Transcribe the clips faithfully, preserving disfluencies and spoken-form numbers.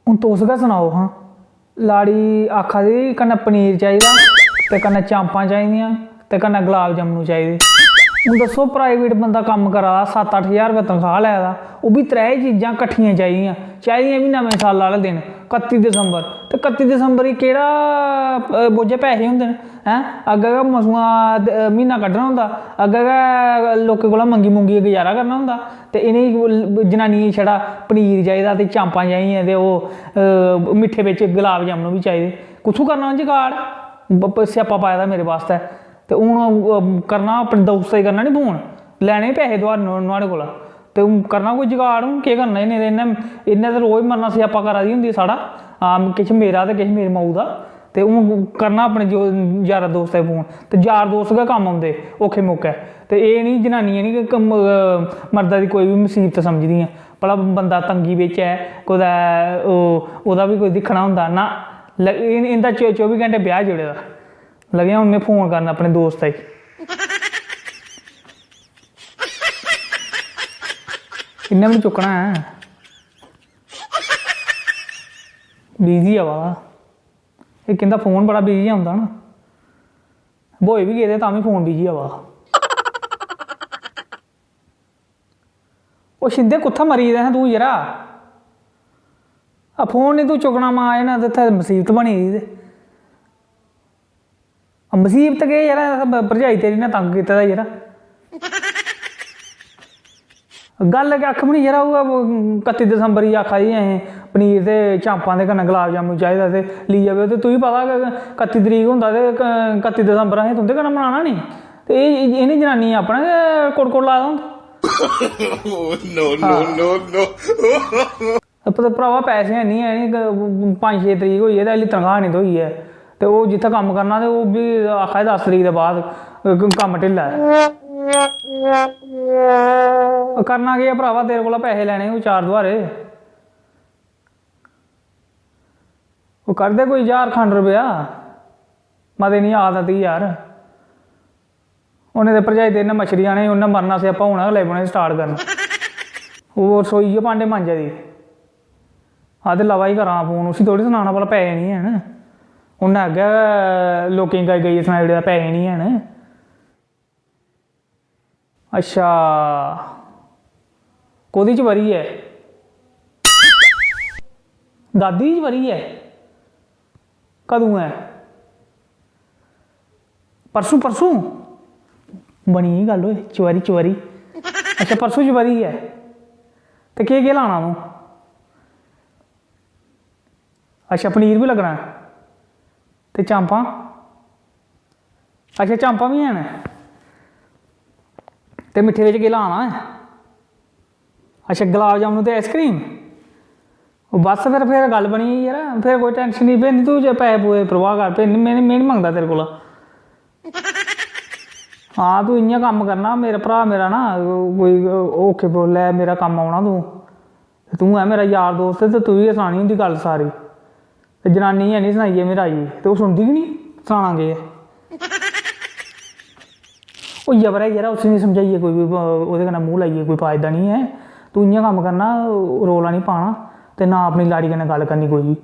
हून तुस गै सनाओ हां, लाड़ी आखा दी कन्नै पनीर चाहिदा ते कन्नै चांपां चाहिदियां ते कन्नै गुलाब जामुन चाहिदे। हून दस्सो, प्राइवेट बंदा कम्म करा दा, सत्त अट्ठ ज्हार रपेआ तनखाह् लै दा, ओह् बी त्रै चीजां कट्ठियां चाहिदियां, चाहिदियां बी नमें साल आह्ले दिन, कत्ती दिसंबर। ते कत्ती दिसंबर गी केह्ड़ा, अ, बोझै पैसे होंदे न? हैं, अग्गें गै मसुआं द-, म्हीना कड्ढना होंदा, अग्गें गै लोकें कोला मंगी मुंगियै गुजारा करना होंदा। ते इ'नें जनानियें गी छड़ा पनीर चाहिदा ते चांपां चाहिदियां ते ओह्, अ, मिट्ठे बिच गुलाब जामुन बी चाहिदे। कुत्थूं करना जुगाड़? ब-, ब-, स्यापा पाए दा मेरे बास्तै। ते हून, अ, करना अपने दोस्तै गी करना निं फोन, लैने पैसे दुहार नु-, नुहाड़े कोला। ते हून करना कोई जुगाड़, हून केह् करना? इ'नें ते, इ'नें, इ'नें ते रोज मरना, स्यापा करा दी होंदी साढ़ा। हां, किश मेरा ते किश मेरी माऊ दा। ते हून करना अपने जो यारा दोस्ता गी फोन, ते यार दोस्त गै कम्म औंदे औखे मौकै। ते एह् निं, जनानियां निं कम्म, अ, मर्दा दी कोई बी मुसीबत समझदियां। भला बंदा तंगी बिच ऐ, कुतै ओह्, ओह्दा बी कोई दिक्खना होंदा ना। ल-, इन-, इं'दा चौ-, चौबी घैंटे ब्याह् जुड़े दा। लगे हून में फोन करना अपने दोस्ता गी। इन्ने बी निं चुक्कना ऐ, बिजी आवा दा। इक इं'दा फोन बड़ा बिजी औंदा ना, ब्होए बी गेदे तां बी फोन बिजी आवा दा। ओह् शिंदे, कुत्थै मरी गेदा हा तूं, यरा? आ, फोन निं तूं चुक्कना, मां, इ'नें ते इत्थै मसीबत बनी दी ते। आ, मसीबत केह्, यरा, ब-, भरजाई तेरी ने तंग कीते दा, यरा। गल्ल गै कक्ख बी निं, यरा, ओह् कत्ती दिसंबर गी आखा दी असें पनीर ते चांपां ते कन्नै गुलाब जामुन चाहिदा ते लेई आवेओ। ते तुगी पता गै, कत्ती तरीक होंदा ते क-, कत्ती दिसंबर असें तुं'दे कन्नै मनाना निं। ते एह्, इ'नें जनानियें अपना गै कोड़-कोड़ लाए दा होंदा। Oh, no, no, no, no। ते प-, भ्रावा, पैसे है निं, है निं, क-, पंज छे तरीक होई ऐ ते हाल्ली तनखाह् निं थ्होई ऐ। ते ओह् जित्थै कम्म करना ते ओह् बी आखा दे दस तरीक दे बाद क-, कम्म ढिल्ला ऐ। करना केह् ऐ भ्रावा, तेरे कोला पैसे लैने कोई चार दुहारे। ओह् करदे कोई ज्हार खंड रपेआ, मते निं आखदा तुगी यार। उ'नें ते भरजाई तेरे ने मच्छरी आने, उ'न्नै मरना, स्यापा होना गै लगी पौना start करना। ओह् रसोई गै भांडे मांजा दी। आखदे, "लवा गी करां फोन, उसी थोड़ी सनाना भला पैसे निं हैन।" उ'न्नै अग्गें गै लोकें गी गाई गाइयै सनाई ओड़े दा पैसे निं हैन। अच्छा, कोह्दी चबरी ऐ? दादी दी चबरी ऐ? कदूं ऐ? परसों, परसों? बनी गेई गल्ल, ओए, चबरी, चबरी। अच्छा, परसों चबरी ऐ। ते केह्, केह् लाना तूं? अच्छा, पनीर बी लग्गना ऐ। ते चांपां? अच्छा, चांपां बी हैन। ते मिट्ठे बिच केह् लाना ऐ? अच्छा, गुलाब जामुन ते आइसक्रीम? ओह् बस, फिर, फिर गल्ल बनी गेई यार। फिर कोई tension निं, फिर निं तूं जे पैसे पूसे परवाह कर, फिर निं, में निं, में निं मंगदा तेरे कोला। हां, तूं इ'यां कम्म करना, मेरा भ्राऽ मेरा ना, कोई औखे बेल्लै मेरा कम्म औना तूं। ते तूं ऐ मेरा यार दोस्त, ते तुगी गै सनानी होंदी गल्ल सारी। ते जनानी ऐ निं सनाइयै में राजी, ते ओह् सुनदी गै निं, सनाना केह् ऐ। होई जा परै यरा, उसी निं समझाइयै कोई बी, ओह्दे कन्नै मूंह् लाइयै कोई फायदा निं ऐ। तूं इ'यां कम्म करना, रौला निं पाना, ते ना अपनी लाड़ी कन्नै गल्ल करनी कोई बी।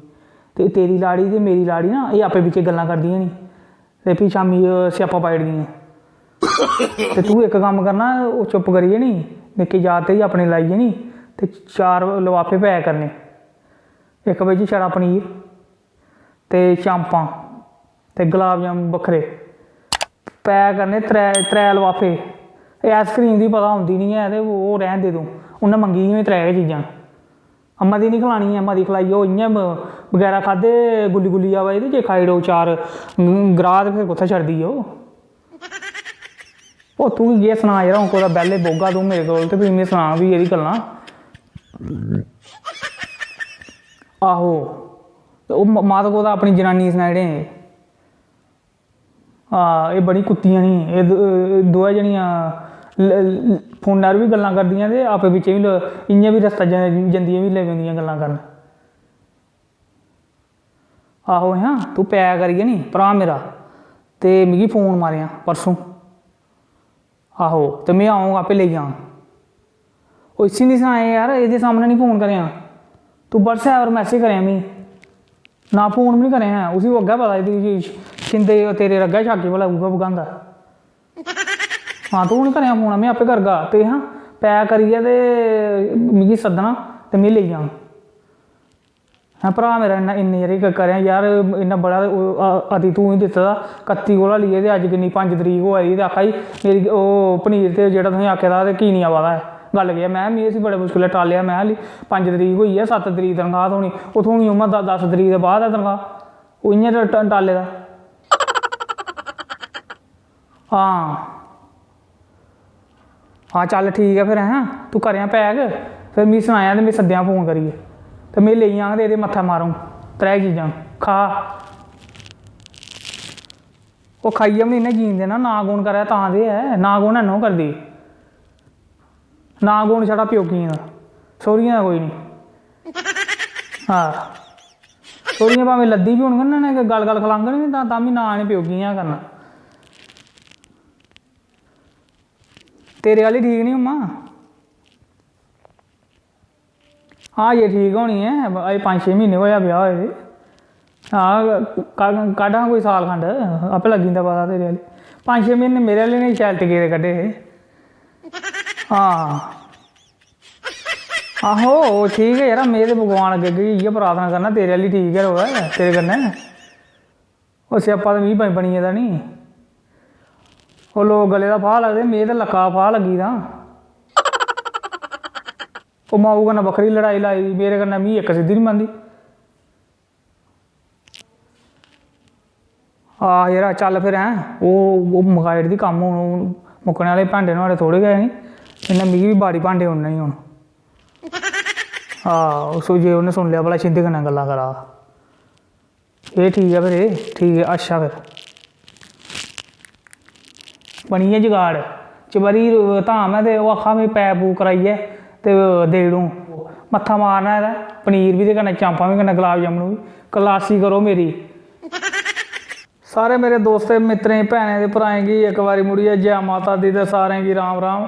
ते तेरी लाड़ी ते मेरी लाड़ी ना, एह् आपें बिच्चें गल्लां करदियां निं। ते फ्ही शामीं ओह् स्यापा पाई ओड़दियां। ते तूं इक कम्म करना, ओह् चुप्प करियै नी, निक्के जागतै गी अपने लाइयै नी, ते चार लफाफे pack करने, इक बिच्च छड़ा पनीर ते चांपां ते गुलाब जामुन बक्खरे pack करने, त्रै, त्रै लफाफे। एह् ice cream दी पता होंदी निं ऐ, ते ओह् रैह्न दे तूं, उन्नै मंगी दियां बी त्रै गै चीजां न। मती निं खलानी ऐ, मती खलाई ओह् इ'यां ब-, बगैरा खाद्धे गुल्ली गुल्ली आवा दी, ते जे खाई ओड़ो चार, उम, ग्राह्, ते फिर कुत्थै छड़दी ओह्? ओह् तूं केह् सनाऽ यरा, हून कुतै बेह्ले बौह्गा तूं मेरे कोल, ते फ्ही में सनां फ्ही एह्दी गल्लां। आहो, ते ओह् म-, मत कुतै अपनी जनानी गी सनाई ओड़ें। हां, एह् बड़ी कुत्तियां न, एह् दो-, दोऐ जनियां ल-, ल-, फोनै 'र बी गल्लां करदियां ते आपें बिच्चें बी ल-, इ'यां बी रस्ता ज-, जंदियां बी लगी पौंदियां गल्लां करन। आहो, हां, तूं pack करियै नी, भ्राऽ मेरा, ते मिगी फोन मारेआं परसूं। आहो, ते में औङ, आपे लेई जाङ। ओह् इसी निं सनाएआं यार, एह्दे सामनै निं फोन करेआं। तू WhatsApp पर मैसेज करेआं मी, ना फोन बी निं करेआं। उसी ओह् अग्गें पता, तुगी शिंदे तेरे अग्गें छाकी भला उ'ऐ भगांदा। हां, तू निं करेआं फोन, में आपे करगा। ते हां, पैक करियै ते मिगी सद्दना ते में लेई जाङ। हैं, भ्राऽ मेरा, इन्ना, इन्नी हारी क-, करेआं यार, इन्ना बड़ा, ओह्, अ-, अति तूं ही दित्ते दा, कत्ती कोला लेइयै ते अज्ज किन्नी, पंज तरीक होआ दी, ते आखा दी, "मेरी ओह् पनीर ते जेह्ड़ा तुसें आखे दा, ते की निं आवा दा ऐ? गल्ल केह् ऐ?" में, में इसी बड़े मुश्कलै टालेआ, में हाली पंज तरीक होई ऐ, सत्त तरीक तनखाह् थ्होनी, ओह् थ्होनी उ'आं द-, दस तरीक दे बाद ऐ तनखाह्, ओह् इ'यां ट-, ट-, टाले दा। हां। हां, चल ठीक ऐ फिर, हैं, तू करेआं पैक, फिर मिगी सनायां ते मिगी सद्देआं फोन करियै, ते में लेई जाङ ते एह्दे मत्थै मारूं त्रै चीजां। खा। ओह् खाइयै बी निं इ'न्नै जीन देना, ना कौन करै तां ते ऐ, ना कौन हैन्नो करदी, ना कौन छड़ा प्योकियें दा, सौह्रियें दा कोई निं। हां, सौह्रियां भामें लद्दी बी होङन ना, गल गल खलाङन बी, तां, तां बी नां इ'नें प्योकियें दा करना। तेरे आह्ली ठीक निं उम्मा? हां, ये ठीक होनी ऐ, अजें पंज छे म्हीने होआ ब्याह् होए दे। हां, कड्ढ, कड्ढ हां कोई साल खंड, आपे लग्गी जंदा पता तेरे आह्ली। पंज छे म्हीने मेरे आह्ले ने शैल टिके दे कड्ढे हे। हां। आहो, ओह् ठीक ऐ यरा, में ते भगवान अग्गें, अग्गें इ'यै प्रार्थना करना, तेरे आह्ली ठीक गै र'वै तेरे कन्नै। ओह् स्यापा ते मिगी बनी, बनी गेदा नी। ओह् लोक गले दा फाह् लगदे, में ते लक्का दा फाह् लग्गी दा। ओह् माऊ कन्नै बक्खरी लड़ाई लाई दी, मेरे कन्नै मिगी इक सिद्धी निं बनदी। आह यरा, चल फिर, हैं, ओह्, ओह् मकाई ओड़दी कम्म हून, ओह् मुक्कने आह्ले भांडे नुहाड़े थोह्ड़े गै नी, इन्नै मिगी बी बाड़ी भांडे उन्ने ही हून। आह, उस, जे उन्नै सुन लेआ भला शिंदे कन्नै गल्लां करा दा। एह् ठीक ऐ फिर, एह् ठीक ऐ, अच्छा फिर। बनी गेआ जुगाड़। चबरी धाम ऐ ते ओह् आखा, "में पैक पूक कराइयै ते देई ओड़ूं।" मत्था मारना एह्दा, पनीर बी ते कन्नै चांपां बी, कन्नै गुलाब जामुन बी। खलासी करो मेरी। सारे मेरे दोस्तें, मित्तरें, भैनें ते भ्राएं गी इक बारी मुड़ियै जै माता दी ते सारें गी राम राम।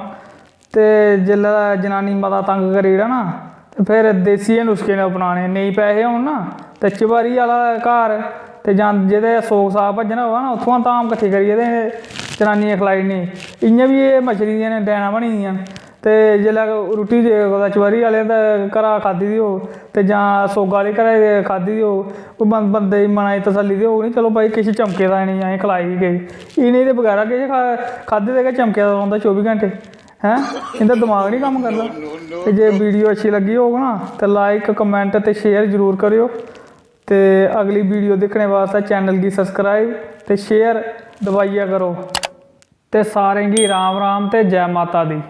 ते जेल्लै जनानी मता तंग करी ओड़ै ना, ते फिर देसी गै नुस्खे न अपनाने। नेईं पैसे होन ना, ते चबरी आह्ला घर, ते जां जेह्दे सोग साग भज्जना होऐ ना, उत्थुआं धाम कट्ठी करियै ते जनानियें खलाई ओड़नी। इ'यां बी एह् मच्छरी दियां न डैनां बनी दियां न, ते जेल्लै रुट्टी जे कुतै चबरी आह्ले दे घरा खाद्धी दी होग, ते जां सोगा आह्ले घरै दी खाद्धी दी होग, ओह् बं-, बंदे दी मना दी तसल्ली ते होग निं, "चलो भाई, किश चमके दा इ'नेंगी असें खलाई गै गेई।" इ'नेंगी ते बगैरा किश खा-, खाद्धे दे गै चमके दा रौंह्दा चौबी घैंटे। हैं, इं'दा दमाग निं कम्म करदा। ते जे वीडियो अच्छी लग्गी होग ना, ते लाइक, कमेंट ते शेयर जरूर करेओ। ते अगली वीडियो दिक्खने बास्तै चैनल गी सब्सक्राइब ते शेयर दबाइयै करो। ते सारें गी राम राम ते जै माता दी।